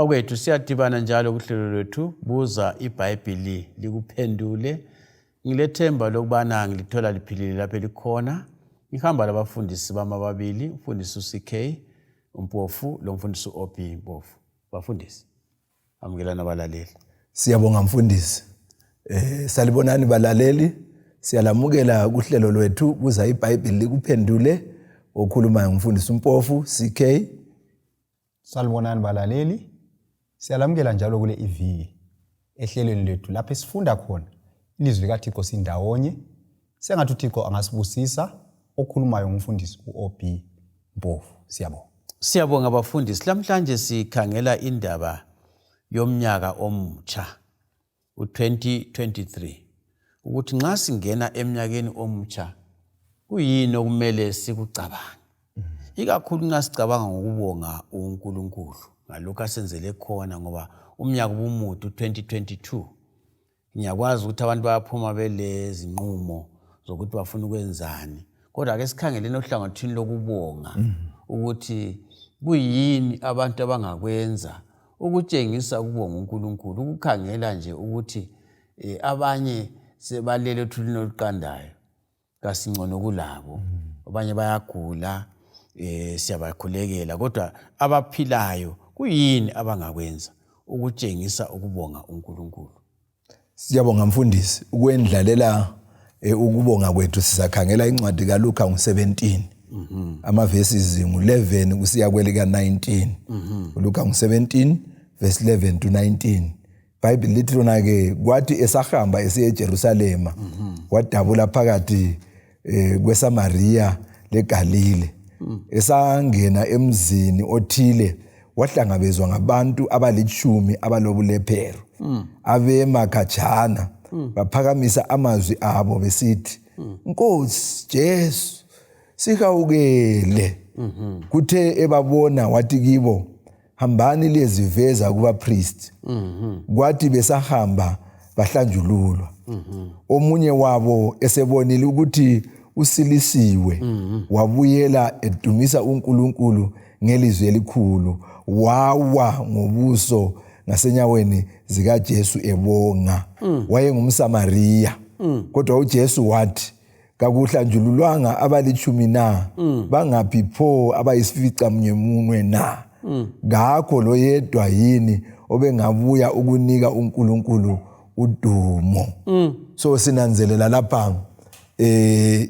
Bakwethu siyadibana njalo kuhlelo lwethu buza iBhayibhili likuphendule. Ngilethemba lokubana ngilithola liphilile lapha likhona. Ngihamba labafundisi bama babili, umfundisi uCK Mpofu lo mfundisi uOP Mpofu. Bafundisi amukelana abalaleli. Siyabonga mfundisi. Salibonani balaleli. Siyalamukela kuhlelo lwethu buza iBhayibhili likuphendule. Okhuluma ngumfundisi uMpofu CK. Salibonani balaleli. Siyalamukela njalo kule iviki ehlelweni lethu lapho esifunda khona ilizwi likaThixo sindawonye. Sengathi uThixo angasibusisa. Okhulumayo ngumfundisi uOP Mpofu. Siyabonga. Siyabonga abafundisi. Lamhlanje sikhangela indaba yomnyaka omutsha u2023. Ukuthi nxa singena eminyakeni omutsha kuyini okumele sikucabange. Ikakhulu nxa sicabanga ngokubonga uNkulunkulu ngalokho asenzele khona ngoba umnyaka ubumude u2022. Ngiyakwazi ukuthi abantu bayaphuma belezi nqumo zokuthi bafuna ukwenzani. Kodwa ke sikhangeleni ohlangothini lokubonga ukuthi kuyini abantu abangakwenza ukutshengisa ukubonga uNkulunkulu, ukukhangela nje ukuthi abanye sebalele ethulini oluqandayo kasingcono kulabo. Abanye bayagula siyabakhulekela kodwa abaphilayo kuyini abangakwenza ukutshengisa ukubonga uNkulunkulu. Siyabonga mfundisi. Ukwendlalela ukubonga kwethu sizakhangela incwadi kaLuka 17. Amavesi ngu11 kusiya kwelika 19. uLuka 17 verse 11 to 19. Bible lithi lona ke kwathi esahamba esiye eJerusalema wadabula phakathi kweSamaria leGalile. Esangena emzini othile wahlangabezwa ngabantu abali10 abalobulephero. Abema khatshana baphakamisa amazwi abo besithi, Nkosi Jesu sikawukele. Kuthe ebabona wathi kibo, hambani leziveza kubapriest. Kwathi besahamba bahlanjululwa. Omunye wabo esebonile ukuthi usilisiwe wabuyela edumisa uNkulunkulu ngelizwi elikhulu, wawa ngobuso ngasenyaweni zikaJesu ebonga. WayengumSamariya. Kodwa uJesu wathi, kakuhlanjululwanga abali10 na? Bangaphi pho abayisificamunwemunye na? Ngakho lo yedwa yini obengabuya ukunika uNkulunkulu udumo. So sinanzelela lapha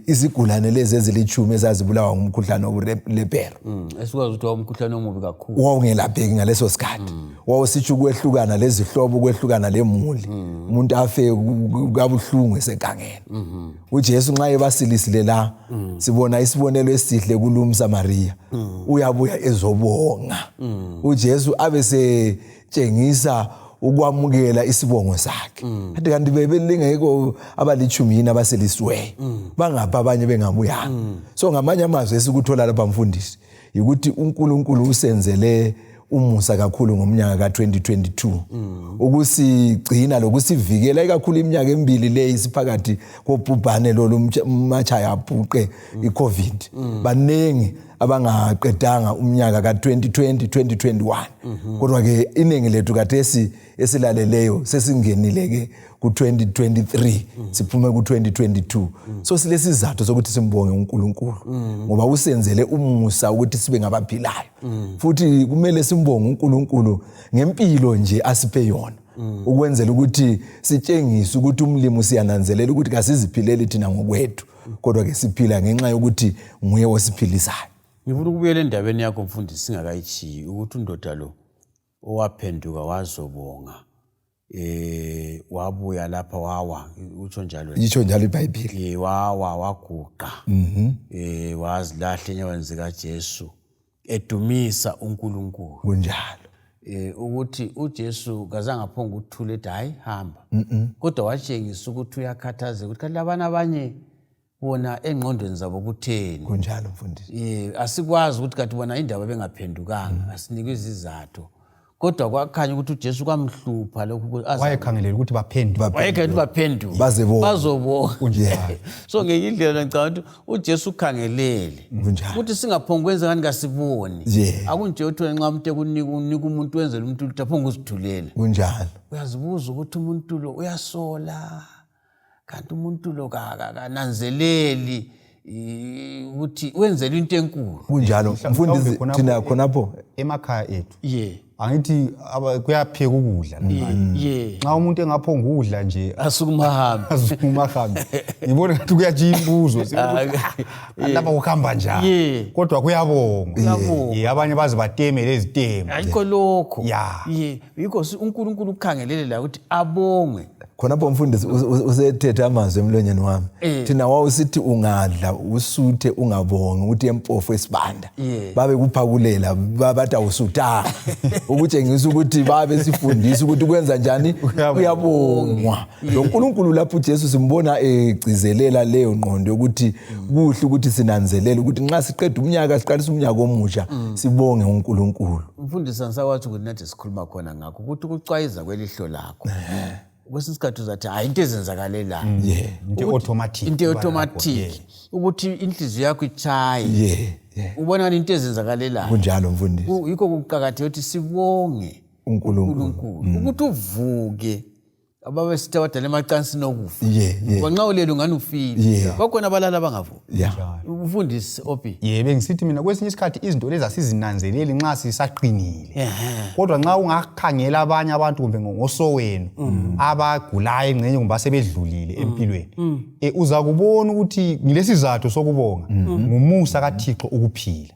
izigulane lezi ezili10 ezazibulawa ngumkhuhlane wobulephero. Esikwazi ukuthi umkhuhlane omubi kakhulu. Wawungelapheki ngaleso sikhathi. Wawusithi ukwehlukana lezihlobo, ukwehlukana lemuli. Umuntu afe kabuhlungu esenkangeni. uJesu nxa ebasilisile la sibona isibonelo esihle kulumSamariya. Uyabuya ezobonga. uJesu abese tshengisa ukwamukela isibongo sakhe. Kanti bebelingekho abali10 yini abaselisiweyo. Bangapha abanye bengabuyanga. So ngamanye amazwi esikuthola lapha mfundisi ukuthi uNkulunkulu usenzele umusa kakhulu ngomnyaka ka2022. Ukusigcina lokusivikela ikakhulu iminyaka emibili le isiphakathi kobhubhane lolumachaya abhuqe iCovid. Banengi abangaqedanga umnyaka ka2020 2021. Kodwa ke iningi lethu kathesi esilaleleyo sesingenile ke ku2023 siphume ku2022. So silesizathu sokuthi simbonge uNkulunkulu ngoba usenzele umusa ukuthi sibe ngabaphilayo. Futhi kumele simbonge uNkulunkulu ngempilo nje asiphe yona. Ukwenzela ukuthi sitshengise ukuthi umlimo siyananzelela ukuthi kasiziphileli thina ngokwethu kodwa ke siphila ngenxa yokuthi nguye osiphilisayo. Ngifuna ukubuyela endabeni yakho mfundisi singakayichiyi ukuthi undoda lo owaphenduka wazobonga wabuya lapha wawa utsho njalo. Itsho njalo iBhayibheli. Wawa waguqa. Wazilahla enyaweni zikaJesu edumisa uNkulunkulu. Kunjalo. Ukuthi uJesu kazange aphonga ukuthula ethi hayi hamba. Kodwa watshengisa ukuthi uyakhathaza ukuthi kanti labana abanye bona engqondweni zabo kutheni. Kunjalo mfundisi. Asikwazi ukuthi kanti bona indaba bengaphendukanga, asinike izizathu. kodwa kwakhanya ukuthi uJesu kwamhlupha lokhu wayekhangelela ukuthi baphenduke wayekhangelela baphenduke bazobonga so ngeyindlela ngicabanga ukuthi uJesu ukhangelele ukuthi singaphonga kwenza ngani kasiboni akunje uthole nxa umuntu ekunika umuntu wenzela umuntu utaphonga uzithulela kunjalo uyazibuza ukuthi umuntu lo uyasola kanti umuntu lo kananzeleli ukuthi wenzela into enkulu kunjalo mfundisi thina khonapho emakhaya ethu angithi kuyapheka ukudla nxa umuntu engaphonga ukudla nje asukumahambe ngibona ukuthi kuyatshiya imbuzo lapha kuhamba njani kodwa kuyabonga abanye baze bateme leziteme ayikho lokho yikho uNkulunkulu ukhangelele la ukuthi abongwe khonapho mfundisi usethethe amazwi emlonyeni wami thina wawusithi ungadla usuthe ungabongi ukuthi empofu esibanda babe kuphakulela bathi awusutha ukutshengisa ukuthi babe sifundisa ukuthi kwenza njani uyabongwa lo uNkulunkulu lapho uJesu simbona egcizelela leyo ngqondo yokuthi kuhle ukuthi sinanzelele ukuthi nxa siqeda umnyaka siqalisa umnyaka omusha sibonge uNkulunkulu. Mfundisi ngisakwathi ukuthi nathi sikhuluma khona ngakho ukuthi ukucwayiza kwelihlo lakho kwesikhathi uzathi hayi into ezenzakalela into automatic ukuthi inhliziyo yakho ichaye ubona into ezenzakalela kunjalo mfundisi yikho kuqakatheke ukuthi sibonge uNkulunkulu ukuthi uvuke ababe sithe wadala emacansini nokufa nxa ulele ngani ufile bakhona abalala bangavuki ufundisi opi bengisithi mina kwesinye isikhathi izinto lezi asizinanzeleli nxa sisaqinile kodwa nxa ungakhangela abanye abantu kumbe ngosowenu abagulayo engcenye kumbe asebedlulile empilweni uza kubona ukuthi ngilesizathu sokubonga ngumusa kaThixo ukuphila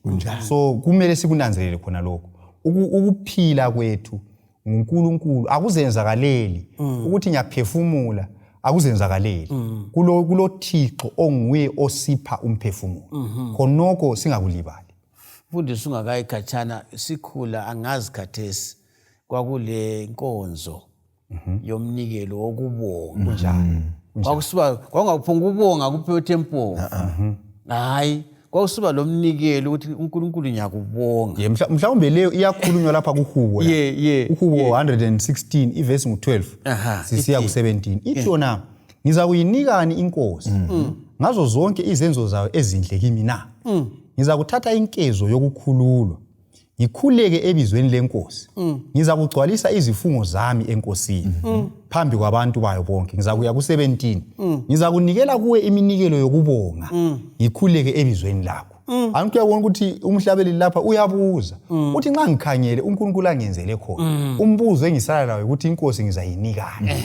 so kumele sikunanzelele khona lokho ukuphila kwethu uNkulunkulu akuzenzakaleli ukuthi ngiyaphefumula akuzenzakaleli kulo Thixo onguye osipha umphefumulo khonoko singakulibali. Mfundisi ungakayikhatshana sikhula angazi khathesi kwakule nkonzo yomnikelo wokubonga njalo kwakusiba kwangaphonga ukubonga kuphela tempo hayi kwasuba lo mnikelo ukuthi uNkulunkulu ngiyakubonga mhlawumbe leyo iyakhulunywa lapha kuHubo uHubo 116 iverse 12 sisiya ku17 ithi yona ngiza kuyinikani inkosi ngazo zonke izenzo zayo ezinhle kimi na ngiza kuthatha inkezo yokukhululwa ngikhuleke ebizweni lenkosi ngiza kugcwalisa izifungo zami enkosini phambi kwabantu bayo bonke ngizakuya ku17 ngiza kunikela kuwe iminikelo yokubonga ngikhuleke ebizweni lakho antu uyabona ukuthi umhlabeli lapha uyabuza uthi nxa ngikhangele uNkulunkulu angenzele khona umbuzo engisala lawo ukuthi inkosi ngizayinikana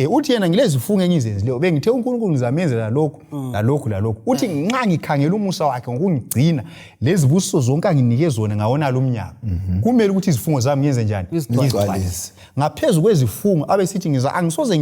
uthi yena ngilezifungo engizenzileyo bengithe uNkulunkulu ngizamenzela lokho lalokho uthi nxa ngikhangela umusa wakhe ngokungigcina lezibusiso zonke anginike zona ngawona lo mnyaka kumele ukuthi izifungo zami ngiyenze njani ngizigcwalise ngaphezulu kwezifungo abesithi angisoze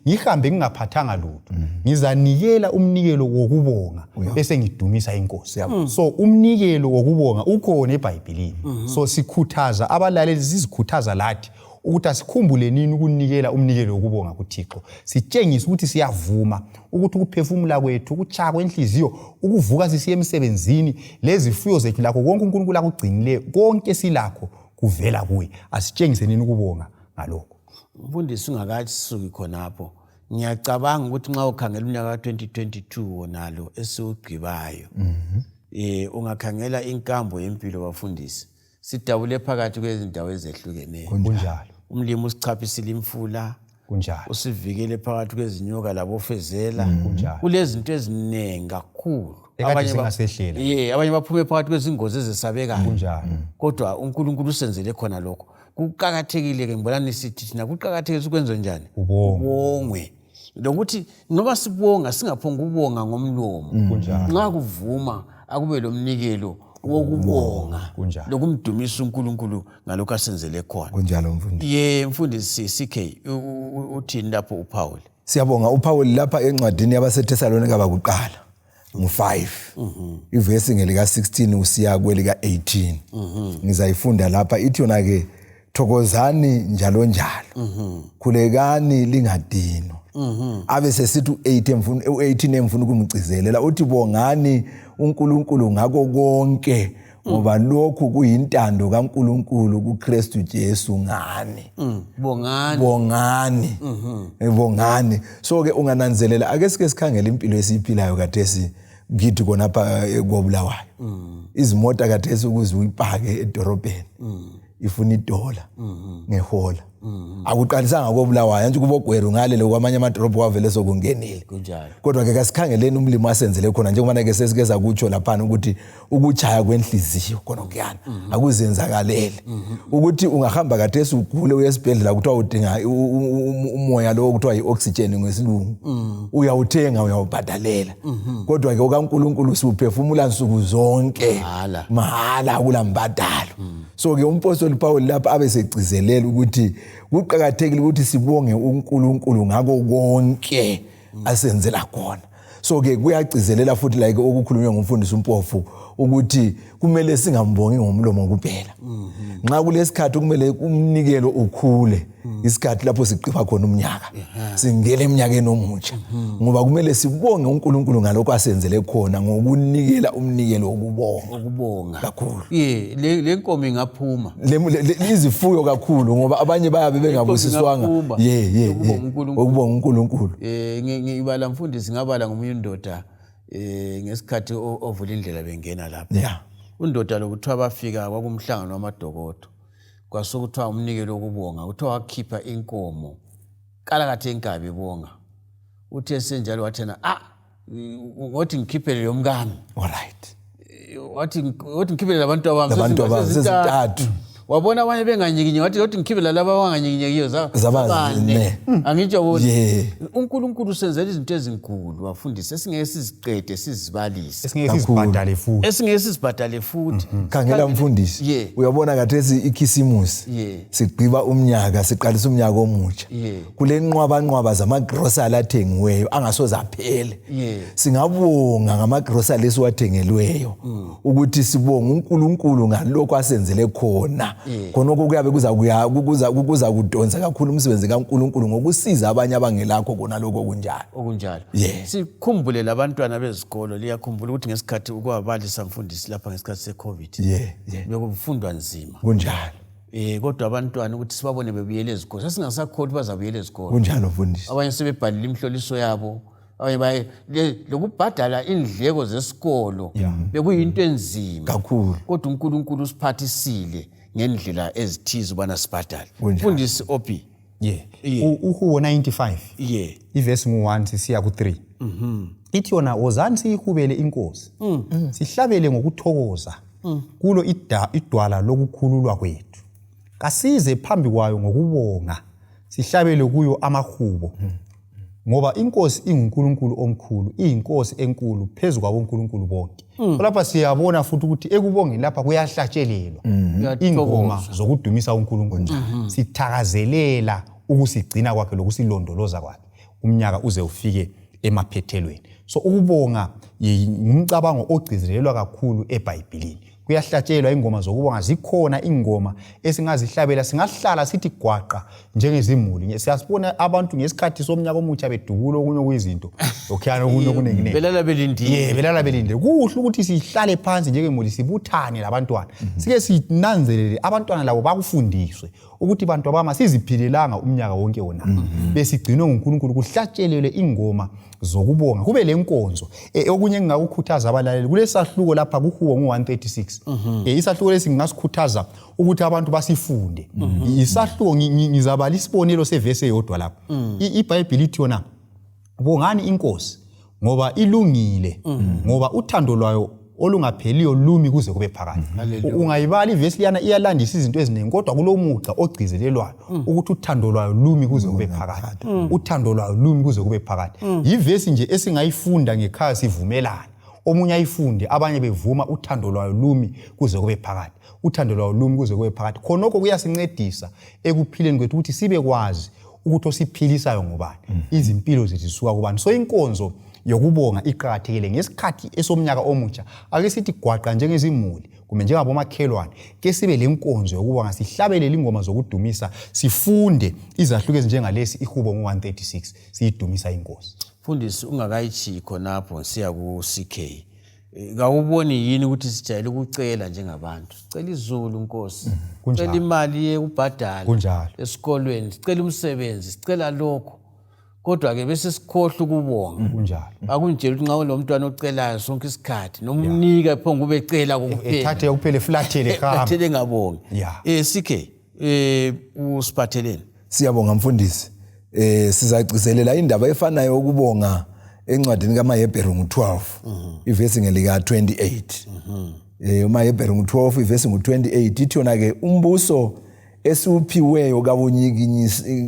ngihambe ngingaphathanga lutho ngizanikela umnikelo wokubonga bese ngidumisa inkosi yabo so umnikelo wokubonga ukhona eBhayibhelini so sikhuthaza abalaleli sizikhuthaza lathi ukuthi asikhumbule nini ukunikela umnikelo wokubonga kuThixo sitshengisa ukuthi siyavuma ukuthi ukuphefumula kwethu ukutshaya kwenhliziyo ukuvuka sisiye emsebenzini lezifuyo zethu lakho konke uNkulunkulu akugcinile konke silakho kuvela kuye asitshengise nini ukubonga ngalokho. Mfundisi ungakathi sisuki khonapho ngiyacabanga ukuthi nxa ukhangela umnyaka ka2022 wonalo esiwugqibayo ungakhangela inkambo yempilo bafundisi sidabule phakathi kwezindawo ezehlukeneyo kunjalo umlimi usichaphisile imfula kunjalo usivikele phakathi kwezinyoka labofezela kunjalo kulezinto eziningi kakhulu abanye baphume phakathi kwezingozi ezesabekayo kunjalo kodwa uNkulunkulu usenzele khona lokho kuqhakathekile ke ngibona nisithi thina kuqhakathekile ukwenza njani ubongwe lokuthi ngoba sibonga singaphonga ukubonga ngomlomo nxa kuvuma akube lo mnikelo wokubonga lokumdumisa uNkulunkulu ngalokho asenzele khona kunjalo mfundisi mfundisi CK uthini lapho uPaul siyabonga uPaul lapha encwadini yabaseThesalonika bakuqala ngo5 ivesi ngelika 16 usiya kwelika 18 ngizayifunda lapha ithi yona ke thokozani njalo khulekani lingadinwa abe sesithi u18 emfuna ukumgcizelela uthi bongani uNkulunkulu ngako konke ngoba lokhu kuyintando kaNkuluNkulu kuKristu Jesu ngani. Bongani. So ke ungananzelela ake sike sikhangela impilo esiphilayo kathesi ngithi konapha koBulawayo. Izimota kathesi ukuze uyipake edorobheni ifuna idola ngehola. Akuqalisanga koBulawayo nje kubogweru ngale lokwamanye amadorobho kwavele sokungenile. Kunjalo. Kodwa ke kasikhangeleni umlimo asenzele khona njengoba ke sesikeza kutsho lapha ukuthi ukuchaya kwenhliziyo khona kuyana akuzenzakalele. Ukuthi ungahamba kathesi ugule uyesibhedlela kuthiwa udinga umoya lo kuthiwa ioxygen ngesilungu. Uyawuthenga uyawubhadalela. Kodwa ke okaNkuluNkulu siuphefumula nsuku zonke mahala kulambadalo. So ke umpostoli Paul lapha abesegcizelela ukuthi kuqhakathekile ukuthi sibonge uNkulunkulu ngako konke asenzela khona. So ke kuyagcizelela futhi like okukhulunywa ngumfundisi uMpofu ukuthi kumele singambongi ngomlomo kuphela. Nxa kulesikhathi kumele umnikelo ukhule isikhathi lapho siqhiba khona umnyaka. Singele eminyakeni omutsha. Ngoba kumele sibonge uNkulunkulu ngalokho asenzele khona ngokunikela umnikelo wokubonga kakhulu. Le nkomo ingaphuma. Izifuyo kakhulu ngoba abanye bayabe bengabusiswanga. Ukubonga uNkulunkulu. Ngibala mfundisi ngabala ngomunye indoda ngesikhathi ovula indlela bengena lapha. Undoda lokuthiwa bafika kwakumhlangano wamadokodo. Kwasokuthiwa umnikelo wokubonga uthiwa wakhipha inkomo. Kala kathe inkabi bonga. Uthe senjalo wathena ngothi ngikhiphele yomkami. Alright. Wathi ngikhiphele abantu abami. Wabona abanye benganyikinye wathi ngikhiphela laba abanganyikinyekiyo zabane. Angijabule. uNkulunkulu senzela izinto ezinkulu wafundisa esingeke siziqede sizibalise. Esingeke sizibhadale futhi. Khangela mfundisi. Uyabona kathesi ikhisimusi. Sigqiba umnyaka siqalisa umnyaka omutsha. Kule nqwaba zamagrocery athengiweyo angasoze aphele. Singabonga ngamagrocery esiwathengelweyo ukuthi sibonge uNkulunkulu ngalokho asenzele khona. Khonoko kuyabe kuza kudonsa kakhulu umsebenzi kaNkulunkulu ngokusiza abanye abangelakho kona lokho okunjalo. Sikhumbule labantwana bezikolo liyakhumbula ukuthi ngesikhathi ukwabalisa mfundisi lapha ngesikhathi seCovid. Bekufundwa nzima. Kunjalo. Kodwa abantwana ukuthi sibabone bebuyele ezikolo. Sasingasakhona bazabuyela ezikolo. Kunjalo mfundisi. Abanye sebebhalile imhloliso yabo. Abanye lokubhadala indleko zesikolo bekuyinto enzima kakhulu. Kodwa uNkulunkulu usiphathisile ngendlela ezithizo bana sibhadala. Mfundisi Opi. uHubo 95. Ivesi ngu1 sisiya ku3. Ithi yona wozani siyihubele inkosi. Sihlabele ngokuthokoza. Kulo idwala lokukhululwa kwethu. Kasize phambi kwayo ngokubonga. Sihlabele kuyo amahubo. Ngoba inkosi inguNkulunkulu omkhulu, iyinkosi enkulu phezulu kwabo uNkulunkulu bonke. Lapha siyabona futhi ukuthi ekubongeni lapha kuyahlatshelelwa ingoma zokudumisa uNkulunkulu. Sithakazelela ukusigcina kwakhe lokusilondoloza kwakhe umnyaka uze ufike emaphethelweni. So ukubonga ngumcabango ogcizelelwa kakhulu eBhayibhelini. Kuyahlatshelwa ingoma zokubonga, zikhona ingoma esingazihlabela, singahlala sithi gwaqa njengezimuli. Siyasibona abantu ngesikhathi somnyaka omutsha bedubula okunye okuyizinto lokhuyana okunye okunenginengi. Belala belindile. Belala belindile. Kuhle ukuthi sihlale phansi njengemuli sibuthane labantwana. Sike sinanzelele abantwana labo bakufundiswe ukuthi bantu abama siziphilelanga umnyaka wonke wona. Besigcinwe nguNkulunkulu kuhlatshelelwe ingoma zokubonga. Kube lenkonzo okunye engakukhuthaza abalaleli kulesahluko lapha kuHubo ngu136. Isahluko lesi ngingasikhuthaza ukuthi abantu basifunde. Isahluko ngizabala isibonelo sevesi eyodwa lapha. iBhayibheli lithi yona bongani inkosi ngoba ilungile, ngoba uthando lwayo olungapheliyo lumi kuze kube phakade. Ungayibala ivesi liyana iyalandisa izinto eziningi kodwa kulomugca ogcizelelwayo ukuthi uthando lwayo lumi kuze kube phakade. Uthando lwayo lumi kuze kube phakade. Yivesi nje esingayifunda ngekhaya sivumelana. Omunye ayifunde abanye bevuma uthando lwayo lumi kuze kube phakade. Uthando lwayo lumi kuze kube phakade. Khonoko kuyasincedisa ekuphileni kwethu ukuthi sibe kwazi ukuthi osiphilisayo ngubani. Izimpilo zethu zisuka kubani. So inkonzo yokubonga iqhakathekile ngesikhathi esomnyaka omutsha. Ake sithi gwaqa njengezimuli kumbe njengabomakhelwane ke sibe lenkonzo yokubonga, sihlabelele ingoma zokudumisa, sifunde izahluko ezinjengalesi iHubo ngu136 siyidumisa inkosi. Mfundisi ungakayichi khonapho siya ku CK. Kawuboni yini ukuthi sijayele ukucela njengabantu. Sicela izulu Nkosi. Sicela imali yekubhadala. Kunjalo. Esikolweni, sicela umsebenzi, sicela lokho. Kodwa ke bese sikhohle ukubonga. Kunjalo. Akunjela ukuthi nxa lo mntwana ocelayo sonke isikhathi noma umnika phongo ubecela kuphela. Ethathe kuphela flathele khamba. Athele ngabonga. Yeah. Sikhe usiphatheleni. Siyabonga mfundisi. Sizacicizelela indaba efanayo ukubonga encwadini kaMahebheru 12 ivesi ngelika 28. uMahebheru 12 ivesi ngu28 ithi yona ke umbuso esiuphiweyo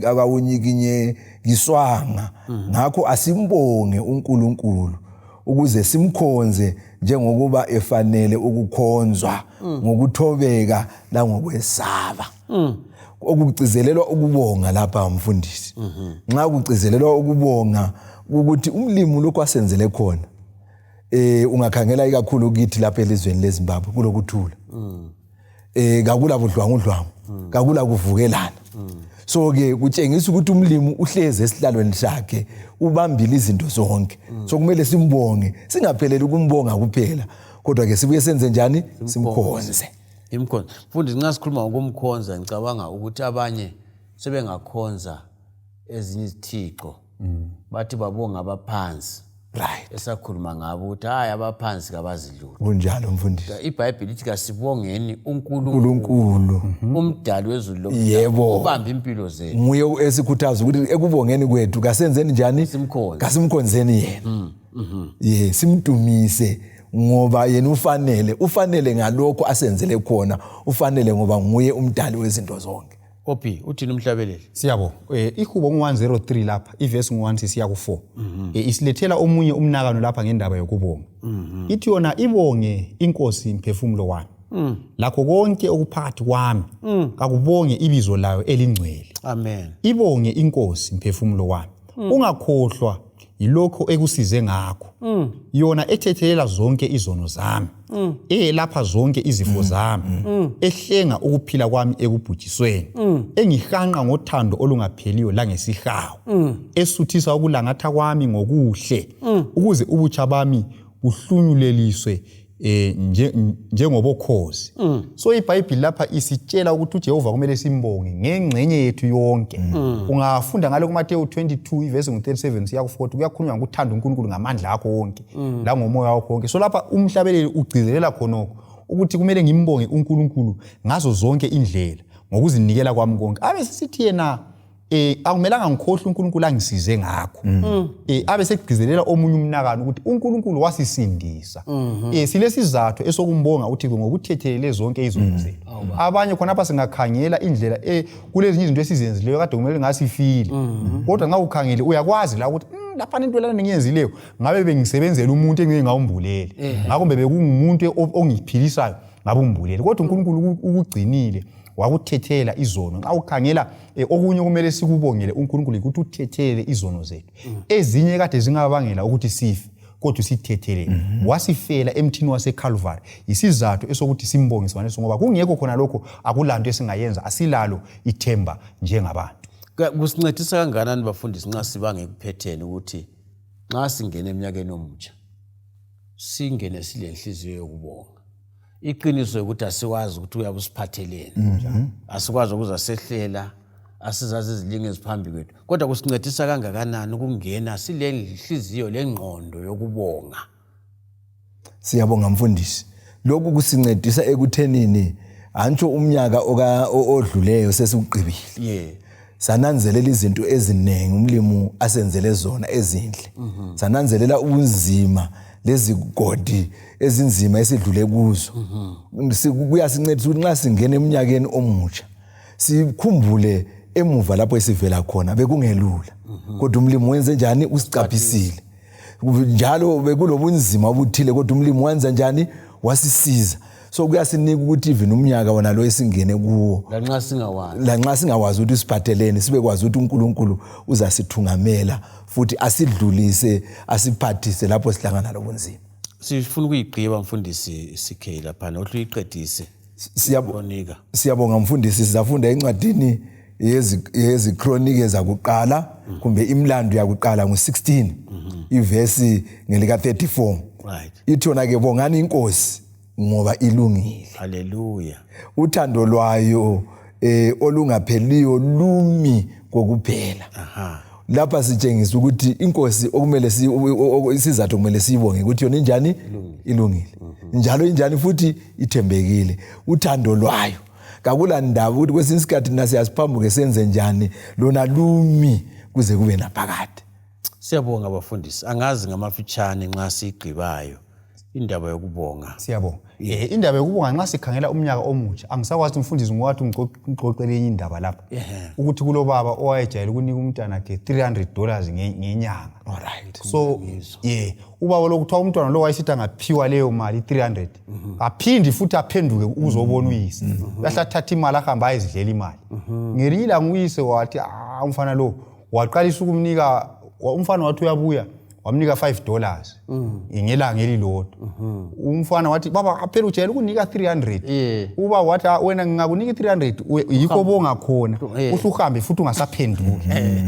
akawunyikinyekiswanga ngakho asimbonge uNkulunkulu ukuze simkhonze njengokuba efanele ukukhonzwa ngokuthobeka langokwesaba. Okugcizelelwa ukubonga lapha mfundisi. Nxa kugcizelelwa ukubonga ukuthi umlimi lokho asenzele khona ungakhangela ikakhulu kithi lapha elizweni leZimbabwe kulokuthula. Kakula budlwangudlwangu, kakula kuvukelana. So ke kutshengisa ukuthi umlimi uhleze esihlalweni sakhe ubambile izinto zonke. So kumele simbonge, singapheleli ukumbonga kuphela, kodwa ke sibuye senze njani? Simkhonze. Imkhonza. Mfundisi nxa sikhuluma ngokumkhonza ngicabanga ukuthi abanye sebengakhonza ezinye izithixo. Bathi babonga abaphansi. Right. Esakhuluma ngabo ukuthi hayi abaphansi kabazidlula. Kunjalo mfundisi. iBhayibheli lithi kasibongeni uNkulunkulu. Umdali wezulu lo. Yebo. Ubamba impilo zethu. Nguye esikhuthaza ukuthi ekubongeni kwethu kasenzeni njani? Kasimkhonzeni yena. Simdumise ngoba yena ufanele ngalokho asenzele khona, ufanele ngoba nguye umdali wezinto zonke. Opi uthini umhlabeleli? Siyabo ihubo ngu103 lapha ivesi ngu1 sisiya ku4 isilethela omunye umnakano lapha ngendaba yokubonga. Ithi yona ibonge inkosi mphefumulo wami. Lakho konke okuphakathi kwami kakubonge ibizo layo elingcwele. Amen. Ibonge inkosi mphefumulo wami. Ungakhohlwa yilokho ekusize ngakho. Yona ethethelela zonke izono zami. Lapha zonke izifo zami. Ehlenga ukuphila kwami ekubhujisweni. Engihanqa ngothando olungapheliyo langesihawu. Esuthisa ukulangatha kwami ngokuhle. Ukuze ubutsha bami buhlunyuleliswe njengobokhozi. So iBhayibheli lapha isitshela ukuthi uJehova kumele simbonge ngengcenye yethu yonke. Ungafunda ngalo kuMateyu 22 ivesi ngu37 siya ku40 kuyakhulunywa ngokuthanda uNkulunkulu ngamandla akho wonke la ngomoya wakho wonke. So lapha umhlabeleli ugcizelela khonoko ukuthi kumele ngimbonge uNkulunkulu ngazo zonke indlela ngokuzinikela kwami konke. Abe sisithi yena akumelanga ngikhohle uNkulunkulu angisize ngakho. Abe segcizelela omunye umnakano ukuthi uNkulunkulu wasisindisa. Silesizathu esokumbonga uThixo ngokuthethelele zonke izono zethu. Abanye khona apha singakhangela indlela kulezi izinto esizenzileyo kade kumele ngasifile. Kodwa nxa ukhangele uyakwazi la ukuthi lapha into lana ngiyenzileyo ngabe bengisebenzela umuntu engeke ngawumbulele. Ngakho bekungumuntu ongiphilisayo ngabumbulele. Kodwa uNkulunkulu ukugcinile wakuthethela izono. Nxa ukhangela okunye kumele sikubongele uNkulunkulu ukuthi uthethele izono zethu. Ezinye kade zingabangela ukuthi sife kodwa sithethelele. Wasifela emthini waseCalvary. Isizathu esokuthi simbonge sibaneso ngoba kungekho khona lokho akulanto esingayenza asilalo ithemba njengabantu. Kusincedisa kangakanani bafundisi nxa sibange ekuphetheni ukuthi nxa singena eminyakeni omutsha singene silenhliziyo yokubonga. Iqiniso ukuthi asikwazi ukuthi uyabusiphatheleni njalo. Asikwazi ukuzasehlela asizazi izilingo eziphambi kwethu. Kodwa kusincedisa kangakanani ukungena silenhliziyo lengqondo yokubonga. Siyabonga mfundisi. Lokhu kusincedisa ekuthenini antsho umnyaka odluleyo sesiqibile. Sananzelela izinto ezinengi umlimi asenzele zona ezinhle. Sananzelela ubunzima lezigodi ezinzima esidlule kuzo. Kuyasincedisa ukuthi nxa singena eminyakeni omutsha sikhumbule emuva lapho esivela khona bekungelula. Kodwa umlimi wenze njani? Usicaphisile. Njalo bekulobunzima obuthile kodwa umlimi wenza njani? Wasisiza. So kuyasinika ukuthi even umnyaka wona lo esingene kuwo lanxa singawazi ukuthi siphathelene sibekwazi ukuthi uNkulunkulu uzasithungamela futhi asidlulise asiphathise lapho sihlangana lobunzima. Sifuna ukuyigqiba mfundisi CK lapha nothi uyiqedise. Siyabonga mfundisi sizafunda encwadini yezikronike zakuqala kumbe imlando yakuqala ngo16 ivesi ngelika 34. Right. Ithona ke bongani inkosi ngoba ilungile. Hallelujah. Uthando lwayo olungapheliyo lumi kokuphela. Aha. Lapha sitshengisa ukuthi inkosi okumele isizathu kumele siyibonge ukuthi yona injani ilungile. Njalo injani futhi ithembekile. Uthando lwayo kakula ndaba ukuthi kwesinye isikhathi nasiyasiphambuke senze njani lona lumi kuze kube naphakade. Siyabonga abafundisi. Angazi ngamafitshane nxa sigqibayo indaba yokubonga. Siyabonga. Indaba yokubonga nxa sikhangela umnyaka omutsha angisakwazi umfundisi ngowathi ngiqoqele enye indaba lapha ukuthi kulobaba owayejayele ukunika umntwana wakhe $300 ngenyanga. Alright. So ubaba lokuthiwa umntwana lo wayesithi angaphiwa leyo mali 300 aphindi futhi aphenduke uzobona uyise. Yahlathatha imali ahamba ayizidlela imali. Ngelila nguyise wathi umfana lo waqalisa ukumnika umfana wathi uyabuya wamnika $5 ngelanga elilodwa. Umfana wathi baba phela ujayele ukunika 300. Uba wathi wena ngingakunika 300 yikho bonga khona usuhambe futhi ungasaphenduki.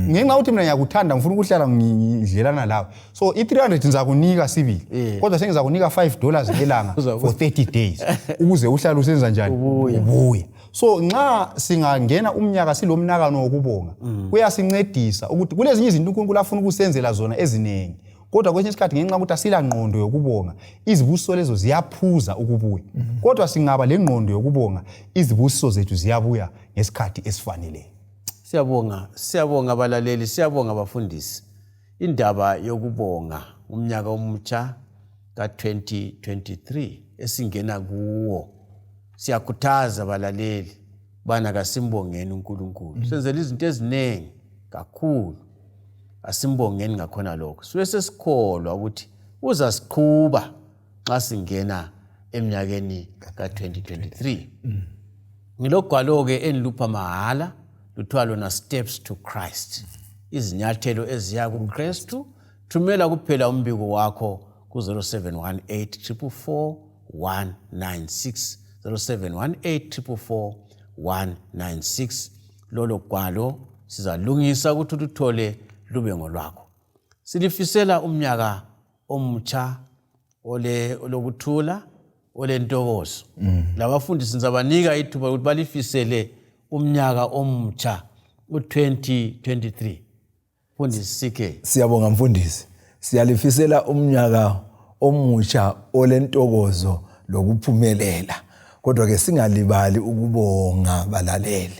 Ngenxa ukuthi mina ngiyakuthanda ngifuna ukuhlala ngidlelana lawe. So i300 ngizakunika sibili. Kodwa sengizakunika $5 ngelanga for 30 days ukuze uhlale usenza njani ubuye. So nxa singangena umnyaka silomnakano wokubonga kuyasincedisa ukuthi kulezinye izinto uNkulunkulu afuna ukusenzela zona ezinengi. Kodwa kwesinye isikhathi ngenxa ukuthi asila ngqondo yokubonga izibusiso lezo ziyaphuza ukubuya. Kodwa singaba le ngqondo yokubonga izibusiso zethu ziyabuya ngesikhathi esifaneleyo. Siyabonga abalaleli, siyabonga abafundisi. Indaba yokubonga umnyaka omutsha ka2023 esingena kuwo. Siyakhuthaza abalaleli bana kasimbongeni uNkulunkulu. Senzele izinto ezinengi kakhulu. Asimbongeni ngakhona lokho. Sibe sesikholwa ukuthi uzasiqhuba nxa singena eminyakeni ka2023. Ngilogwalo ke enilupha mahala luthiwa lona Steps to Christ. Izinyathelo eziya kuKristu. Thumela kuphela umbiko wakho ku 0718 444 196 0718 444 196. Lolo gwalo sizalungisa ukuthi luthole lube ngolwakho. Silifisela umnyaka omutsha olokuthula olentokozo. Labafundisi sizabanika ithuba ukuthi balifisele umnyaka omutsha u2023. Mfundisi sike. Siyabonga mfundisi. Siyalifisela umnyaka omutsha olentokozo lokuphumelela. Kodwa ke singalibali ukubonga balaleli.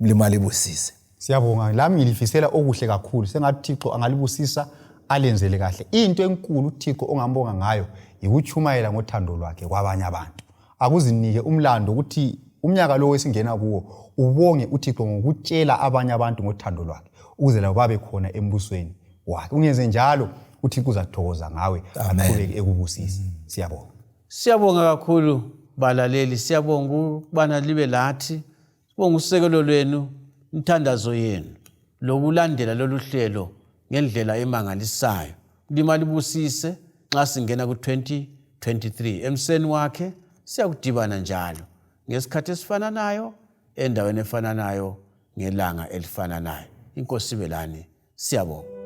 Mlimali busise. Siyabonga lami ngilifisela okuhle kakhulu sengathi Thixo angalibusisa alenzele kahle. Into enkulu uThixo ongambonga ngayo ikuchumayela ngothando lwakhe kwabanye abantu. Akuzinike umlando ukuthi umnyaka lo wesingena kuwo ubonge uThixo ngokutshela abanye abantu ngothando lwakhe ukuze labo babe khona embusweni wakhe. Ungenze njalo uThixo uzathokoza ngawe aqhubeke ekubusisa. Siyabonga. Siyabonga kakhulu balaleli, siyabonga ukubana libe lathi. Sibonga usekelo lwenu, inthandazo yenu lokulandela lolu hlelo ngendlela emangalisayo. Limali busise nxa singena ku2023 emseni wakhe siyakudibana njalo ngesikhathi esifananayo endaweni efananayo ngelanga elifananayo. Inkosi belani. Siyabonga.